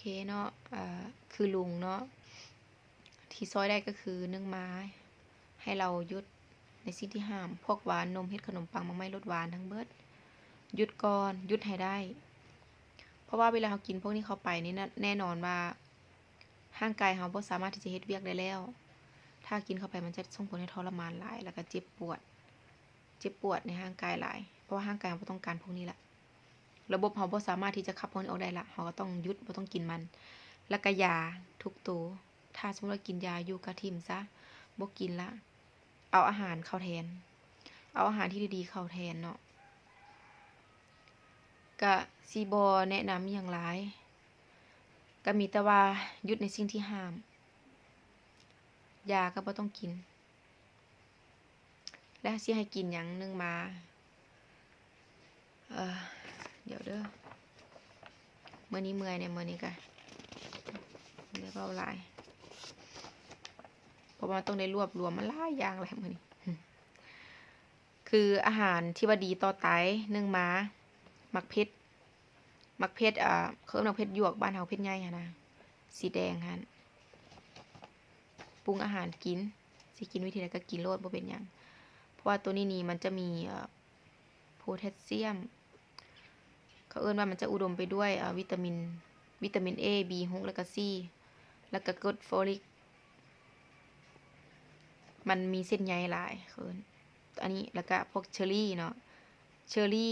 ເຄເນາະ ເອີ ຄືລຸງເນາະ ທີ່ຊ່ອຍໄດ້ກໍຄື ໜຶ່ງມາ ໃຫ້ເຮົາຢຸດໃນສິ່ງທີ່ຫ້າມ ພວກຫວານ ນົມ ເຫັດ ຂະໜົມປັງ ໝາກໄມ້ລົດຫວານທັງເບິດ ຢຸດກ່ອນ ຢຸດໃຫ້ໄດ້ ເພາະວ່າເວລາເຮົາກິນພວກນີ້ເຂົ້າໄປນີ້ນະ ແນ່ນອນວ່າຮ່າງກາຍເຮົາບໍ່ສາມາດທີ່ຈະເຮັດວຽກໄດ້ແລ້ວ ຖ້າກິນເຂົ້າໄປມັນຈະສົ່ງຜົນໃຫ້ທໍລະມານຫຼາຍ ແລ້ວກໍເຈັບປວດ ເຈັບປວດໃນຮ່າງກາຍຫຼາຍ ເພາະວ່າຮ່າງກາຍເຮົາບໍ່ຕ້ອງການພວກນີ້ລະ. ລະບົບເຮົາບໍ່ສາມາດທີ່ຈະຂັບພວກນີ້ອອກໄດ້ລະ ເຮົາກໍຕ້ອງຢຸດ ບໍ່ຕ້ອງກິນມັນ. ລະກະຢາທຸກໂຕ ຖ້າສົມມຸດວ່າກິນຢາຢູ່ກະຖິ້ມຊະ ບໍ່ກິນລະ ເອົາອາຫານເຂົ້າແທນ ເອົາອາຫານທີ່ດີໆເຂົ້າແທນເນາະ. ກະຊິບໍ່ແນະນຳອີ່ຫຍັງຫຼາຍ ກະມີແຕ່ວ່າຢຸດໃນສິ່ງທີ່ຫ້າມ ຢາກໍບໍ່ຕ້ອງກິນ. ແລ້ວຊິໃຫ້ກິນຫຍັງ? ໜຶ່ງມາ ເອີ ດຽວເດີ ມື້ນີ້ເມື່ອຍແດ່ ມື້ນີ້ກະໄດ້ເວົ້າຫຼາຍ ເພາະວ່າຕ້ອງໄດ້ລວບລວມມາຫຼາຍຢ່າງແຫຼະມື້ນີ້. ຄືອາຫານທີ່ວ່າດີຕໍ່ໄຕ ໜຶ່ງມາ ໝາກເຜັດ ໝາກເຜັດ ເຂົາເອີ້ນໝາກເຜັດຢວກ ບ້ານເຮົາເຜັດໃຫຍ່ຫັ້ນນະ ສີແດງຫັ້ນ ປຸງອາຫານກິນ ຊິກິນວິທີໃດກໍກິນໂລດ ບໍ່ເປັນຫຍັງ ເພາະວ່າໂຕນີ້ນີ້ມັນຈະມີ ໂພແທດຊຽມ ເຂົາເອີ້ນວ່າມັນຈະອຸດົມໄປດ້ວຍ ວິຕາມິນ ວິຕາມິນເອ ບີຫົກ ແລ້ວກໍຊີ ແລ້ວກໍກົດໂຟລິກ ມັນມີເສັ້ນໃຍຫຼາຍ ເຂົາເອີ້ນ ອັນນີ້ ແລ້ວກະພວກເຊີຣີເນາະ ເຊີຣີ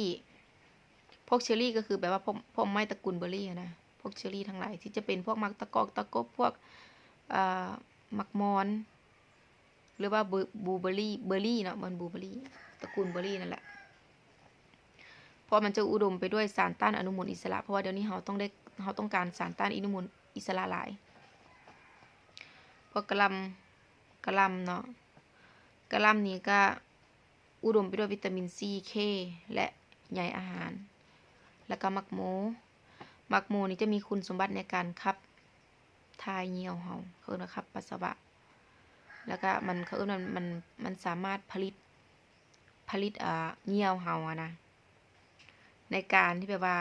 ພວກເຊີຣີກໍຄືແບບວ່າພວກ ພວກໝາກໄມ້ຕະກຸນເບີຣີຫັ້ນນະ ພວກເຊີຣີທັງຫຼາຍ ທີ່ຈະເປັນພວກໝາກຕະກອກຕະກົບ ພວກ ເອີ ໝາກມອນ ຫຼືວ່າບລູເບີຣີ ເບີຣີເນາະ ແມ່ນບລູເບີຣີ ຕະກຸນເບີຣີນັ້ນແຫຼະ ເພາະມັນຈະອຸດົມໄປດ້ວຍສານຕ້ານອະນຸມູນອິດສະຫຼະ ເພາະວ່າດຽວນີ້ເຮົາຕ້ອງໄດ້ ເຮົາຕ້ອງການສານຕ້ານອະນຸມູນອິດສະຫຼະຫຼາຍ. ພວກກະຫຼ່ຳ ກະຫຼ່ຳເນາະ ກະຫຼ່ຳນີ້ກະອຸດົມໄປດ້ວຍວິຕາມິນຊີ ເຄ ແລະ ໃຍອາຫານ ແລ້ວກະໝາກໂມ ໝາກໂມນີ້ຈະມີຄຸນສົມບັດໃນການຂັບຖ່າຍຍ່ຽວເຮົາ ເຂົາເອີ້ນວ່າຂັບປັດສະວະ ແລ້ວກະມັນ ເຂົາເອີ້ນວ່າມັນ ມັນສາມາດຜະລິດ ຜະລິດ ເອີ ຍ່ຽວເຮົາຫັ້ນນະ ໃນການທີ່ແບບວ່າ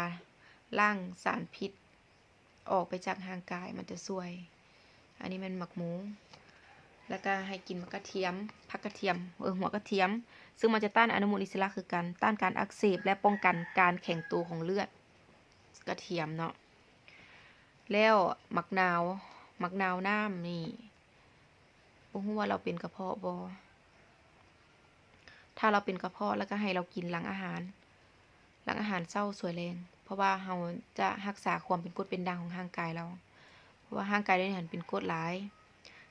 ລ້າງສານພິດ ອອກໄປຈາກຮ່າງກາຍ ມັນຈະຊ່ວຍ ອັນນີ້ແມ່ນໝາກໂມ ແລ້ວກະໃຫ້ກິນໝາກກະທຽມ ຜັກກະທຽມ ເອີ ຫົວກະທຽມ ຊຶ່ງມັນຈະຕ້ານອະນຸມູນອິດສະຫຼະຄືກັນ ຕ້ານການອັກເສບ ແລະ ປ້ອງກັນການແຂງໂຕຂອງເລືອດ ກະທຽມເນາະ. ແລ້ວໝາກນາວ ໝາກນາວນ້ຳນີ້ ບໍ່ຮູ້ວ່າລາວເປັນກະເພາະບໍ່? ຖ້າລາວເປັນກະເພາະ ແລ້ວກໍໃຫ້ລາວກິນຫຼັງອາຫານ ຫຼັງອາຫານເຊົ້າສວຍແລງ ເພາະວ່າເຮົາຈະຮັກສາຄວາມເປັນກົດເປັນດ່າງຂອງຮ່າງກາຍລາວ ເພາະວ່າຮ່າງກາຍດຽວນີ້ຫັ້ນເປັນກົດຫຼາຍ.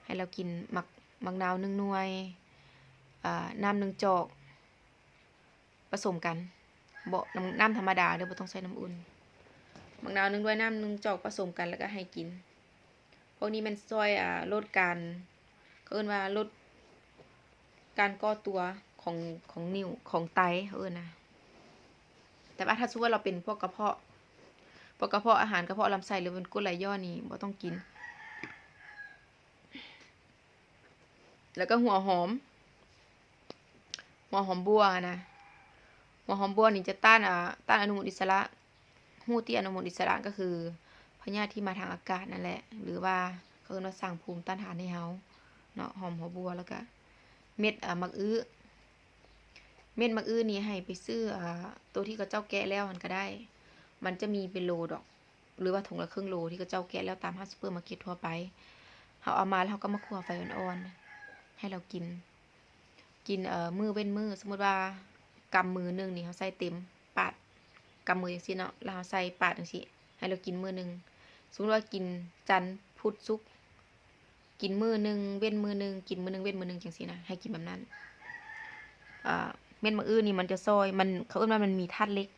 ໃຫ້ລາວກິນໝາກ ໝາກນາວໜຶ່ງໜ່ວຍ ເອີ ນ້ຳໜຶ່ງຈອກ ປະສົມກັນ ບໍ່ ນ້ຳ ນ້ຳທຳມະດາເດີ ບໍ່ຕ້ອງໃສ່ນ້ຳອຸ່ນ. ໝາກນາວໜຶ່ງດ້ວຍນ້ຳໜຶ່ງຈອກປະສົມກັນ ແລ້ວກໍໃຫ້ກິນ. ພວກນີ້ແມ່ນຊ່ອຍ ອາ ລົດການ ເຂົາເອີ້ນວ່າລົດການກໍ່ຕົວຂອງ ຂອງນິ້ວ ຂອງໄຕ ເຂົາເອີ້ນນະ. ແຕ່ວ່າຖ້າສົມມຸດວ່າເຮົາເປັນພວກກະເພາະ ພວກກະເພາະອາຫານ ກະເພາະລຳໄສ້ ຫຼືເປັນກົດໄຫຼຍ້ອນນີ້ ບໍ່ຕ້ອງກິນ. ແລ້ວກໍຫົວຫອມ ຫົວຫອມບົວນະ ຫົວຫອມບົວນີ້ຈະຕ້ານ ອາ ຕ້ານອະນຸມູນອິດສະຫຼະ. ຮູ້ຕິອະນຸມູນອິດສະຫຼະກໍຄືພະຍາດທີ່ມາທາງອາກາດນັ້ນແຫຼະ ຫຼືວ່າເຂົາເອີ້ນວ່າສ້າງພູມຕ້ານທານໃຫ້ເຮົາເນາະ. ຫອມຫົວບົວ ແລ້ວກໍເມັດ ອາ ໝາກອື້ ເມັດໝາກອື້ນີ້ໃຫ້ໄປຊື້ ອາ ໂຕທີ່ເຂົາເຈົ້າແກະແລ້ວຫັ້ນກໍໄດ້ ມັນຈະມີເປັນໂລດອກ ຫຼືວ່າຖົງລະເຄິ່ງໂລທີ່ເຂົາເຈົ້າແກະແລ້ວຕາມຮ້ານຊຸບເປີມາເກັດທົ່ວໄປ. ເຮົາເອົາມາແລ້ວເຮົາກໍມາຂົ້ວໄຟອ່ອນໆ ໃຫ້ລາວກິນ ກິນ ເອີ ມື້ເວັ້ນມື້. ສົມມຸດວ່າກຳມືໜຶ່ງນີ້ເຮົາໃສ່ເຕັມປາດ ກຳມືຈັ່ງຊີ້ເນາະ ແລ້ວເຮົາໃສ່ປາດຈັ່ງຊີ້ ໃຫ້ລາວກິນມື້ໜຶ່ງ. ສົມມຸດວ່າກິນຈັນ ພຸດ ສຸກ ກິນມື້ໜຶ່ງເວັ້ນມື້ໜຶ່ງ ກິນມື້ໜຶ່ງເວັ້ນມື້ໜຶ່ງຈັ່ງຊີ້ນະ ໃຫ້ກິນແບບນັ້ນ. ເອີ ເມັດໝາກອື້ນີ້ມັນຈະຊ່ອຍ ມັນ ເຂົາເອີ້ນວ່າມັນມີທາດເຫຼັກ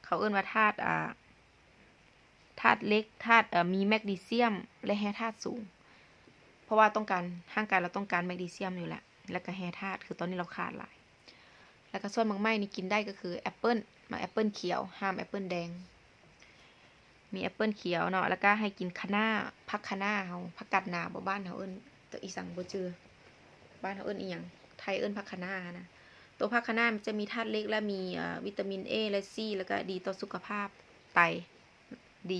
ເຂົາເອີ້ນວ່າທາດ ອາ ທາດເຫຼັກ ທາດ ເອີ ມີແມັກນີຊຽມ ແລະ ແຮ່ທາດສູງ ເພາະວ່າຕ້ອງການ ຮ່າງກາຍລາວຕ້ອງການແມັກນີຊຽມຢູ່ແລ້ວ ແລ້ວກະແຮ່ທາດ ຄືຕອນນີ້ລາວຂາດຫຼາຍ. ແລ້ວກະສ່ວນໝາກໄມ້ນີ້ກິນໄດ້ກໍຄືແອັບເປິ້ນ ໝາກແອັບເປິ້ນຂຽວ ຫ້າມແອັບເປິ້ນແດງ. ມີແອັບເປິ້ນຂຽວເນາະ ແລ້ວກະໃຫ້ກິນຄະນ້າ ຜັກຄະນ້າເຮົາ ຜັກກາດໜາບໍ ບ້ານເຮົາເອີ້ນ ຈັກອີ່ສັງບໍ່ຈື່ ບ້ານເຮົາເອີ້ນອີ່ຫຍັງ ໄທເອີ້ນຜັກຄະນ້າຫັ້ນນະ. ໂຕຜັກຄະນ້າມັນຈະມີທາດເຫຼັກ ແລະ ມີ ເອີ ວິຕາມິນເອ ແລະ ຊີ ແລ້ວກະດີຕໍ່ສຸຂະພາບໄຕ ດີ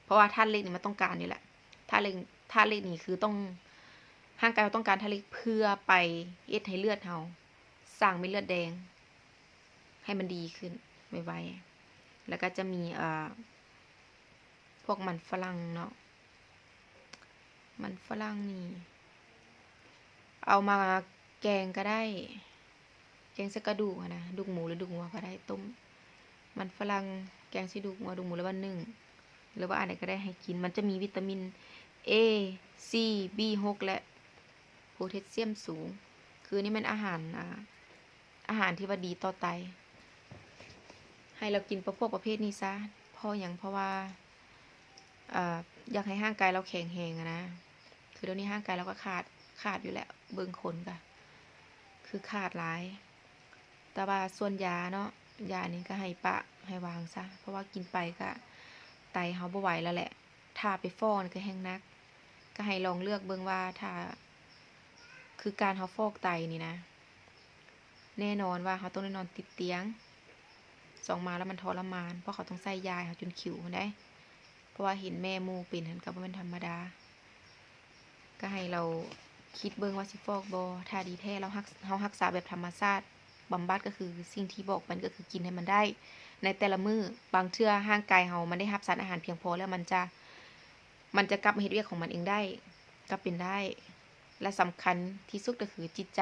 ເພ າະວ່າທາດເຫຼັກນີ້ມັນຕ້ອງການຢູ່ແຫຼະ ທາດເຫຼັກ ທາດເຫຼັກນີ້ຄືຕ້ອງ ຮ່າງກາຍເຮົາຕ້ອງການທາດເຫຼັກເພື່ອໄປເຮັດໃຫ້ເລືອດເຮົາສ້າງເມັດເລືອດແດງໃຫ້ມັນດີຂຶ້ນໄວໆ ແລ້ວກໍຈະມີ ເອີ ພວກມັນຝຣັ່ງເນາະ ມັນຝຣັ່ງນີ້ເອົາມາແກງກໍໄດ້ ແກງໃສ່ກະດູກຫັ້ນນະ ດູກໝູ ຫຼື ດູກງົວກໍໄດ້ ຕົ້ມ ມັນຝຣັ່ງແກງໃສ່ດູກງົວ ດູກໝູ ຫຼືວ່າໜຶ້ງ ຫຼືວ່າອັນໃດກໍໄດ້ໃຫ້ກິນ ມັນຈະມີວິຕາມິນ A C B ຫົກ ແລະ ໂພແທດຊຽມສູງ ຄືນີ້ແມ່ນອາຫານ ອາ ອາຫານທີ່ວ່າດີຕໍ່ໄຕ ໃຫ້ລາວກິນປະພວກປະເພດນີ້ຊະ ເພາະຫຍັງ ເພາະວ່າ ເອີ ຢາກໃຫ້ຮ່າງກາຍລາວແຂງແຮງຫັ້ນນະ ຄືດຽວນີ້ຮ່າງກາຍລາວກໍຂາດ ຂາດຢູ່ແຫຼະ ເບິ່ງຄົນກໍຄືຂາດຫຼາຍ ແຕ່ວ່າສ່ວນຢາເນາະ ຢານີ້ກໍໃຫ້ປະໃຫ້ວາງຊະ ເພາະວ່າກິນໄປກໍໄຕເຮົາບໍ່ໄຫວແລ້ວແຫຼະ ຖ້າໄປຟອກນີ້ກໍແຮ່ງໜັກ ກໍໃຫ້ລອງເລືອກເບິ່ງວ່າ ຖ້າ ຄືການເຮົາຟອກໄຕນີ້ນະ ແນ່ນອນວ່າເຮົາຕ້ອງໄດ້ນອນຕິດຕຽງ ສອງມາແລ້ວມັນທໍລະມານ ເພາະເຂົາຕ້ອງໃສ່ຢາໃຫ້ເຮົາຈົນຂິວພຸ້ນໃດ໋ ເພາະວ່າເຫັນແມ່ໝູ່ເປັນຫັ້ນກໍບໍ່ແມ່ນທຳມະດາ ກໍໃຫ້ລາວຄິດເບິ່ງວ່າຊິຟອກບໍ່ ຖ້າດີແທ້ລາວຮັກ ເຮົາຮັກສາແບບທຳມະຊາດ ບຳບັດກໍຄືສິ່ງທີ່ບອກໄປກໍຄືກິນໃຫ້ມັນໄດ້ໃນແຕ່ລະມື້ ບາງເທື່ອຮ່າງກາຍເຮົາມັນໄດ້ຮັບສານອາຫານພຽງພໍແລ້ວ ມັນຈະ ມັນຈະກັບມາເຮັດວຽກຂອງມັນເອງໄດ້ ກໍເປັນໄດ້ ແລະ ສຳຄັນທີ່ສຸດກໍຄືຈິດໃຈ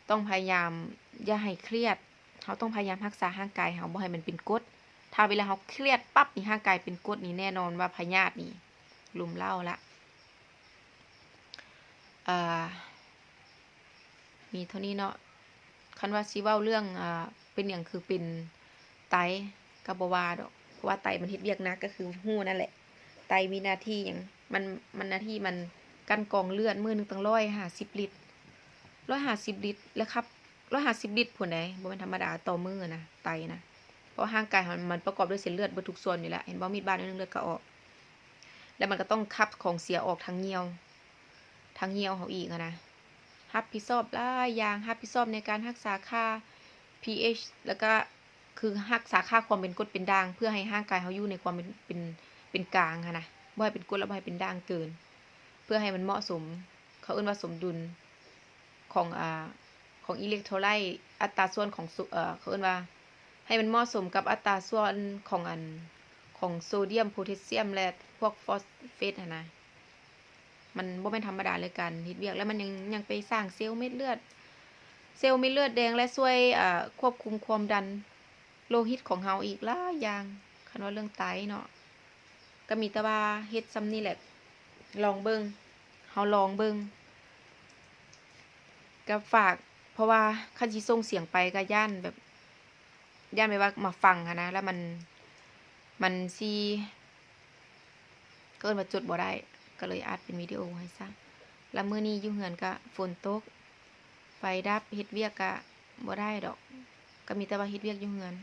ຕ້ອງພະຍາຍາມຢ່າໃຫ້ຄຽດ ເຮົາຕ້ອງພະຍາຍາມຮັກສາຮ່າງກາຍເຮົາ ບໍ່ໃຫ້ມັນເປັນກົດ ຖ້າເວລາເຮົາຄຽດປັບນີ້ ຮ່າງກາຍເປັນກົດນີ້ ແນ່ນອນວ່າພະຍາດນີ້ ລຸມເລົ້າລະ ເອີ ມີເທົ່ານີ້ເນາະ ຄັນວ່າຊິເວົ້າເລື່ອງ ເປັນຫຍັງຄືເປັນໄຕ ກໍບໍ່ວ່າດອກ ເພາະວ່າໄຕມັນເຮັດວຽກໜັກ ກໍຄືຮູ້ນັ້ນແຫຼະ ໄຕມີໜ້າທີ່ຫຍັງ ມັນ ມັນໜ້າທີ່ມັນກັ່ນກອງເລືອດ ມື້ໜຶ່ງຕັ້ງຮ້ອຍຫ້າສິບລິດ ຮ້ອຍຫ້າສິບລິດ ແລະ ຂັບ ຮ້ອຍຫ້າສິບລິດພຸ້ນໃດ໋ ບໍ່ແມ່ນທຳມະດາ ຕໍ່ມື້ນະ ໄຕນະ ເພາະວ່າຮ່າງກາຍເຮົາມັນປະກອບດ້ວຍເສັ້ນເລືອດເບິດທຸກສ່ວນຢູ່ແລ້ວ ເຫັນບໍ່ ມີດບາດໜ້ອຍໜຶ່ງເລືອດກໍອອກ ແລ້ວມັນກໍຕ້ອງຂັບຂອງເສຍອອກທາງຍ່ຽວ ທາງຍ່ຽວເຮົາອີກຫັ້ນນະ ຮັບຜິດຊອບຫຼາຍຢ່າງ ຮັບຜິດຊອບໃນການຮັກສາຄ່າ pH ແລ້ວກະຄືຮັກສາຄ່າຄວາມເປັນກົດເປັນດ່າງ ເພື່ອໃຫ້ຮ່າງກາຍເຮົາຢູ່ໃນຄວາມເປັນ ເປັນ ເປັນກາງຫັ້ນນະ ບໍ່ໃຫ້ເປັນກົດ ແລະ ບໍ່ໃຫ້ເປັນດ່າງເກີນ ເພື່ອໃຫ້ມັນເໝາະສົມ ເຂົາເອີ້ນວ່າສົມດຸນຂອງ ອາ ຂອງອີເລັກໂທໄລ ອັດຕາສ່ວນຂອງໂຊ ເອີ ເຂົາເອີ້ນວ່າໃຫ້ມັນເໝາະສົມກັບອັດຕາສ່ວນຂອງອັນ ຂອງໂຊດຽມ ໂພແທດຊຽມ ແລະ ພວກຟອສເຟດຫັ້ນນະ ມັນບໍ່ແມ່ນທຳມະດາເລີຍການເຮັດວຽກ ແລ້ວມັນຍັງ ຍັງໄປສ້າງເຊວເມັດເລືອດ ເຊວເມັດເລືອດແດງ ແລະ ຊ່ວຍ ອາ ຄວບຄຸມຄວາມດັນໂລຫິດຂອງເຮົາອີກຫຼາຍຢ່າງ ຄັນວ່າເລື່ອງໄຕເນາະ ກໍມີແຕ່ວ່າເຮັດຊ່ຳນີ້ແຫຼະ ລອງເບິ່ງ ເຮົາລອງເບິ່ງ ກໍຝາກ ເພາະວ່າຄັນຊິສົ່ງສຽງໄປກໍຢ້ານແບບ ຢ້ານແບບວ່າມາຟັງຫັ້ນນະ ແລ້ວມັນ ມັນຊິ ເຂົາເອີ້ນວ່າຈົດບໍ່ໄດ້ ກໍເລີຍອັດເປັນວິດີໂອໃຫ້ຊະ ແລ້ວມື້ນີ້ຢູ່ເຮືອນກໍຝົນຕົກ ໄຟດັບ ເຮັດວຽກກະບໍ່ໄດ້ດອກ ກໍມີແຕ່ວ່າເຮັດວຽກຢູ່ເຮືອນ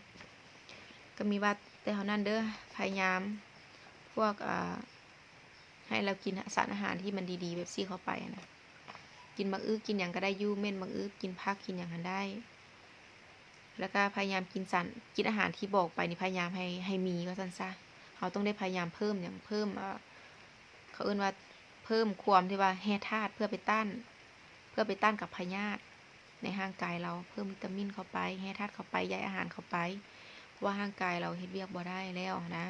ກໍມີວ່າແຕ່ເທົ່ານັ້ນເດີ້ ພະຍາຍາມພວກ ເອີ ໃຫ້ລາວກິນສານອາຫານທີ່ມັນດີໆແບບຊີ້ເຂົ້າໄປຫັ້ນນະ ກິນໝາກອຶກ ກິນຫຍັງກໍໄດ້ຢູ່ ເມັດໝາກອຶກ ກິນຜັກ ກິນຫຍັງຫັ້ນໄດ້ ແລ້ວກໍພະຍາຍາມກິນສານ ກິນອາຫານທີ່ບອກໄປນີ້ ພະຍາຍາມໃຫ້ ໃຫ້ມີວ່າຊັ້ນຊະ ເຮົາຕ້ອງໄດ້ພະຍາຍາມເພີ່ມຫຍັງ ເພີ່ມ ເອີ ເຂົາເອີ້ນວ່າເພີ່ມຄວາມທີ່ວ່າແຮ່ທາດ ເພື່ອໄປຕ້ານ ເພື່ອໄປຕ້ານກັບພະຍາດໃນຮ່າງກາຍລາວ ເພີ່ມວິຕາມິນເຂົ້າໄປ ແຮ່ທາດເຂົ້າໄປ ໃຍອາຫານເຂົ້າໄປ ເພາະວ່າຮ່າງກາຍລາວເຮັດວຽກບໍ່ໄດ້ແລ້ວນະ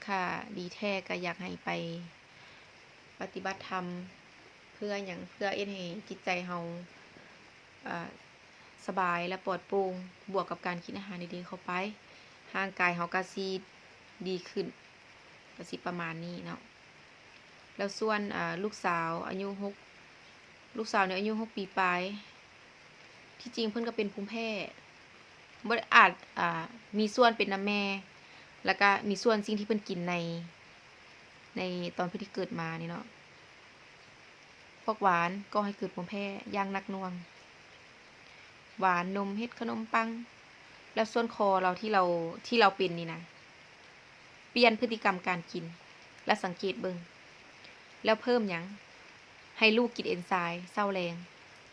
ຖ້າດີແທ້ກໍຢາກໃຫ້ໄປປະຕິບັດທຳ ເພື່ອຫຍັງ? ເພື່ອເຮັດໃຫ້ຈິດໃຈເຮົາ ເອີ ສະບາຍ ແລະ ປອດໂປ່ງ ບວກກັບການກິນອາຫານດີໆເຂົ້າໄປ ຮ່າງກາຍເຮົາກໍຊິດີຂຶ້ນ ກໍຊິປະມານນີ້ເນາະ. ແລ້ວສ່ວນ ອາ ລູກສາວອາຍຸຫົກ ລູກສາວນີ້ອາຍຸຫົກປີປາຍ ທີ່ຈິງເພິ່ນກໍເປັນພູມແພ້ ບໍ່ໄດ້ອາດ ອາ ມີສ່ວນເປັນນຳແມ່ ແລ້ວກະມີສ່ວນສິ່ງທີ່ເພິ່ນກິນໃນ ໃນຕອນເພິ່ນທີ່ເກີດມານີ້ເນາະ ພວກຫວານກໍໃຫ້ເກີດພູມແພ້ຢ່າງໜັກໜ່ວງ ຫວານ ນົມ ເຫັດ ຂະໜົມປັງ ແລ້ວສ່ວນຄໍລາວທີ່ລາວ ທີ່ລາວເປັນນີ້ນະ ປ່ຽນພຶດຕິກຳການກິນ ແລະ ສັງເກດເບິ່ງ ແລ້ວເພີ່ມຫຍັງ? ໃຫ້ລູກກິນເອັນໄຊເຊົ້າແລງ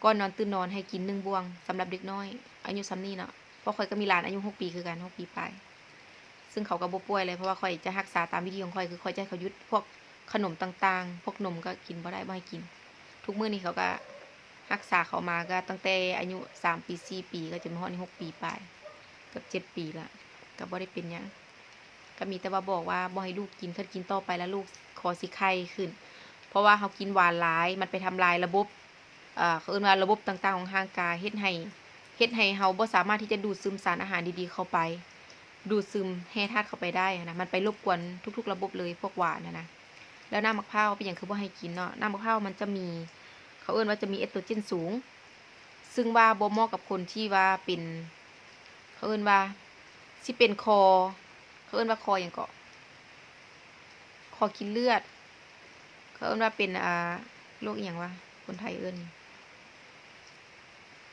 ກ່ອນນອນຕື່ນນອນໃຫ້ກິນໜຶ່ງບ່ວງ ສຳລັບເດັກນ້ອຍອາຍຸຊ່ຳນີ້ເນາະ ເພາະຂ້ອຍກໍມີຫຼານອາຍຸຫົກປີຄືກັນ ຫົກປີປາຍ ຊຶ່ງເຂົາກໍບໍ່ປ່ວຍເລີຍ ເພາະວ່າຂ້ອຍຈະຮັກສາຕາມວິທີຂອງຂ້ອຍ ຄືຂ້ອຍຈະໃຫ້ເຂົາຢຸດພວກຂະໜົມຕ່າງໆ ພວກນົມກໍກິນບໍ່ໄດ້ ບໍ່ໃຫ້ກິນ. ທຸກມື້ນີ້ເຂົາກໍຮັກສາເຂົາມາ ກໍຕັ້ງແຕ່ອາຍຸສາມປີ ສີ່ປີ ກໍຈົນມາຮອດນີ້ຫົກປີປາຍ ເກືອບເຈັດປີລະ ກໍບໍ່ໄດ້ເປັນຫຍັງ. ກໍມີແຕ່ວ່າບອກວ່າບໍ່ໃຫ້ລູກກິນ ຄັນກິນຕໍ່ໄປລະລູກຄໍຊິໄຂ້ຂຶ້ນ ເພາະວ່າເຮົາກິນຫວານຫຼາຍ ມັນໄປທຳລາຍລະບົບ ເອີ ເຂົາເອີ້ນວ່າລະບົບຕ່າງໆຂອງຮ່າງກາຍ ເຮັດໃຫ້ ເຮັດໃຫ້ເຮົາບໍ່ສາມາດທີ່ຈະດູດຊຶມສານອາຫານດີໆເຂົ້າໄປ ດູດຊຶມແຮ່ທາດເຂົ້າໄປໄດ້ຫັ້ນນະ ມັນໄປລົບກວນທຸກໆລະບົບເລີຍ ພວກຫວານຫັ້ນນະ. ແລ້ວນ້ຳໝາກພ້າວເປັນຫຍັງຄືບໍ່ໃຫ້ກິນເນາະ? ນ້ຳໝາກພ້າວມັນຈະມີ ເຂົາເອີ້ນວ່າຈະມີເອສໂຕຣເຈນສູງ ຊຶ່ງວ່າບໍ່ເໝາະກັບຄົນທີ່ວ່າເປັນ ເຂົາເອີ້ນວ່າຊິເປັນຄໍ ເຂົາເອີ້ນວ່າຄໍຫຍັງເກາະ ຄໍກິນເລືອດ ເຂົາເອີ້ນວ່າເປັນ ອ່າ ໂລກອີ່ຫຍັງວະ ຄົນໄທເອີ້ນ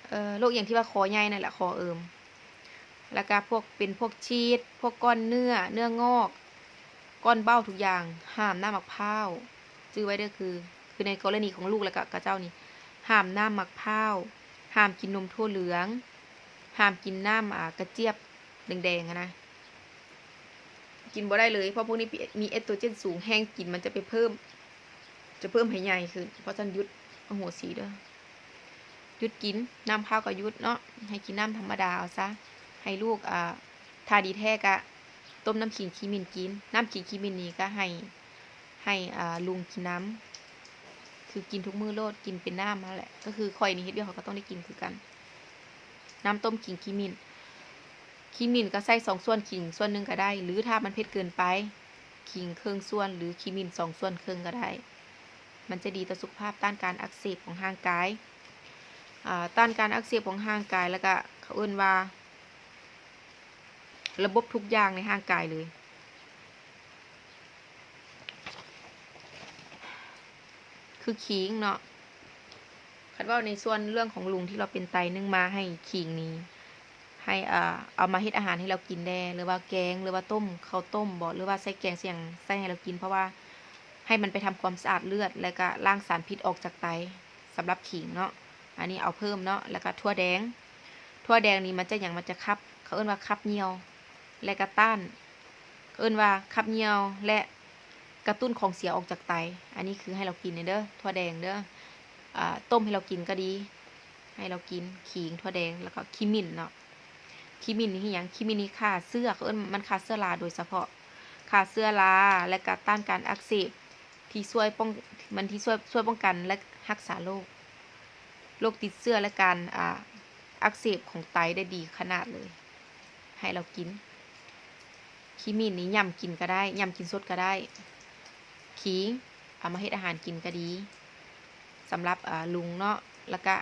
ເອີ ໂລກອີ່ຫຍັງທີ່ວ່າຄໍໃຫຍ່ນັ້ນແຫຼະ ຄໍເອີ່ມ ແລ້ວກະພວກ ເປັນພວກຊີດ ພວກກ້ອນເນື້ອ ເນື້ອງອກ ກ້ອນເບົ້າ ທຸກຢ່າງ ຫ້າມນ້ຳໝາກພ້າວ ຈື່ໄວ້ເດີ ຄື ຄືໃນກໍລະນີຂອງລູກ ແລ້ວກະເຂົາເຈົ້ານີ້ ຫ້າມນ້ຳໝາກພ້າວ ຫ້າມກິນນົມຖົ່ວເຫຼືອງ ຫ້າມກິນນ້ຳ ອ່າ ກະຈຽບແດງໆຫັ້ນນະ ກິນບໍ່ໄດ້ເລີຍ ເພາະພວກນີ້ມີເອສໂຕຣເຈນສູງ ແຮງກິນມັນຈະໄປເພີ່ມ ຈະເພີ່ມໃຫ້ໃຫຍ່ຂຶ້ນ. ເພາະສະນັ້ນຢຸດ ອະໂຫສີເດີ ຢຸດກິນ ນ້ຳພ້າວກໍຢຸດເນາະ ໃຫ້ກິນນ້ຳທຳມະດາເອົາຊະ ໃຫ້ລູກ ອ່າ ຖ້າດີແທ້ກະຕົ້ມນ້ຳຂີງຂີ້ໝິ່ນກິນ ນ້ຳຂີງຂີ້ໝິ່ນນີ້ກະໃຫ້ ໃຫ້ ອ່າ ລຸງກິນນຳ ຄືກິນທຸກມື້ໂລດ ກິນເປັນນ້ຳຫັ້ນແຫຼະ ກໍຄືຂ້ອຍນີ້ເຮັດວຽກ ຂ້ອຍກໍຕ້ອງໄດ້ກິນຄືກັນ ນ້ຳຕົ້ມຂີງຂີ້ໝິ່ນ ຂີ້ໝິ່ນກໍໃສ່ສອງສ່ວນ ຂີງສ່ວນໜຶ່ງກໍໄດ້ ຫຼືຖ້າມັນເຜັດເກີນໄປ ຂີງເຄິ່ງສ່ວນ ຫຼືຂີ້ໝິ່ນສອງສ່ວນເຄິ່ງກໍໄດ້ ມັນຈະດີຕໍ່ສຸຂະພາບ ຕ້ານການອັກເສບຂອງຮ່າງກາຍ ອ່າ ຕ້ານການອັກເສບຂອງຮ່າງກາຍ ແລ້ວກະເຂົາເອີ້ນວ່າ ລະບົບທຸກຢ່າງໃນຮ່າງກາຍເລີຍ ຄືຂີງເນາະ ຄັນເວົ້າໃນສ່ວນເລື່ອງຂອງລຸງທີ່ລາວເປັນໄຕ ໜຶ້ງມາໃຫ້ຂີງນີ້ ໃຫ້ ເອີ ເອົາມາເຮັດອາຫານໃຫ້ລາວກິນແດ່ ຫຼືວ່າແກງ ຫຼືວ່າຕົ້ມ ເຂົ້າຕົ້ມບໍ ຫຼືວ່າໃສ່ແກງ ໃສ່ຫຍັງ ໃສ່ໃຫ້ລາວກິນ ເພາະວ່າໃຫ້ມັນໄປທຳຄວາມສະອາດເລືອດ ແລ້ວກະລ້າງສານພິດອອກຈາກໄຕ ສຳລັບຂີງເນາະ ອັນນີ້ເອົາເພີ່ມເນາະ ແລ້ວກະຖົ່ວແດງ ຖົ່ວແດງນີ້ມັນຈະຫຍັງ ມັນຈະຂັບ ເຂົາເອີ້ນວ່າຂັບຍ່ຽວ ແລະກະຕ້ານ ເອີ້ນວ່າຂັບຍ່ຽວ ແລະກະຕຸ້ນຂອງເສຍອອກຈາກໄຕ ອັນນີ້ຄືໃຫ້ລາວກິນເດີ ຖົ່ວແດງເດີ ອ່າ ຕົ້ມໃຫ້ລາວກິນກໍດີ ໃຫ້ລາວກິນ ຂີງ ຖົ່ວແດງ ແລ້ວກໍຂີ້ໝິ່ນເນາະ ຂີ້ໝິ່ນນີ້ເຮັດຫຍັງ? ຂີ້ໝິ່ນນີ້ຂ້າເຊື້ອ ເຂົາເອີ້ນມັນຂ້າເຊື້ອລາໂດຍສະເພາະ ຂ້າເຊື້ອລາ ແລະກະຕ້ານການອັກເສບ ທີ່ຊ່ວຍປ້ອງ ມັນທີ່ຊ່ວຍ ຊ່ວຍປ້ອງກັນ ແລະ ຮັກສາໂລກ ໂລກຕິດເຊື້ອ ແລະ ການ ອ່າ ອັກເສບຂອງໄຕໄດ້ດີຂະໜາດເລີຍ ໃຫ້ລາວກິນ ຂີ້ໝິ່ນນີ້ຫຍ້ຳກິນກໍໄດ້ ຫຍ້ຳກິນສົດກໍໄດ້ ຂີງ ເອົາມາເຮັດອາຫານກິນກໍດີ ສຳລັບ ອ່າ ລຸງເນາະ ແລ້ວກະ